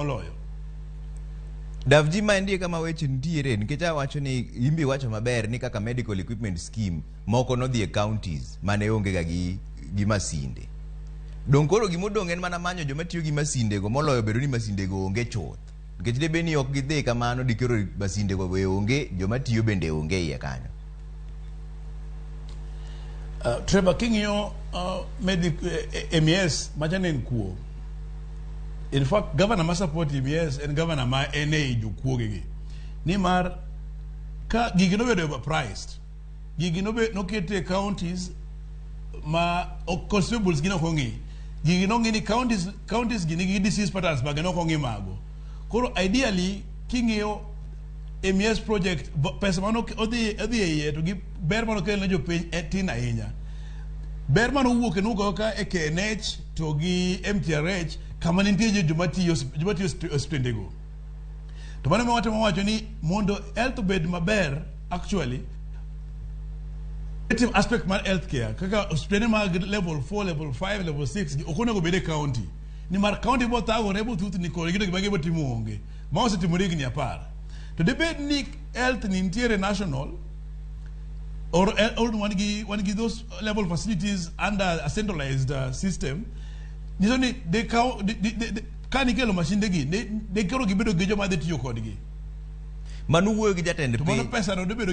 Moloyo. Davji, ma endie kama weche nitiere, nikech awacho ni imbi wacho maber ni kaka medical equipment scheme moko nodhi e counties mane onge ga gi masinde. Dong' koro gimodong' en mana manyo joma tiyo gi masindego moloyo bedo ni masindego onge chuth. Nikech debe ni ok gidhi kamano, dikoro masindego be onge, joma tiyo bende onge iye kanyo. Trevor, king'iyo MES macha ne en kuo. In fact, governor ma support MES en governor ma en ei jokuoge gi. Nimar ka gigi nobedo overpriced, gigi noket e counties ma consumables gi nok ong'i. Gigi nong'i ni counties gi nigi disease patterns mage, nok ong'i mago. Koro ideally, king'iyo MES project, pesa mane odhi e iye to gi ber mane okel ne jopiny en tin ahinya. Ber mane owuok en owuok ka e KNH to gi MTRH, kama ne nitie joma tiyo osiptendego. To mano ema watemo wacho ni mondo health obed maber, actually negative aspect mar healthcare kaka osiptende mag level 4, level 5, level 6 gi ok onego bed e county, nimar county bo thagore, bo thuthni kod gino gima gibo timo onge ma osetimore higni 10. To dibed ni health ni nitiere national or wan gi those level facilities under a centralized system, nyiso ni de kaw de ka nikelo mashinde gi de koro gibedo gi joma dhi tiyo kodgi. Mano wuoyo gi jatend To mano piny. Pesa no debedo.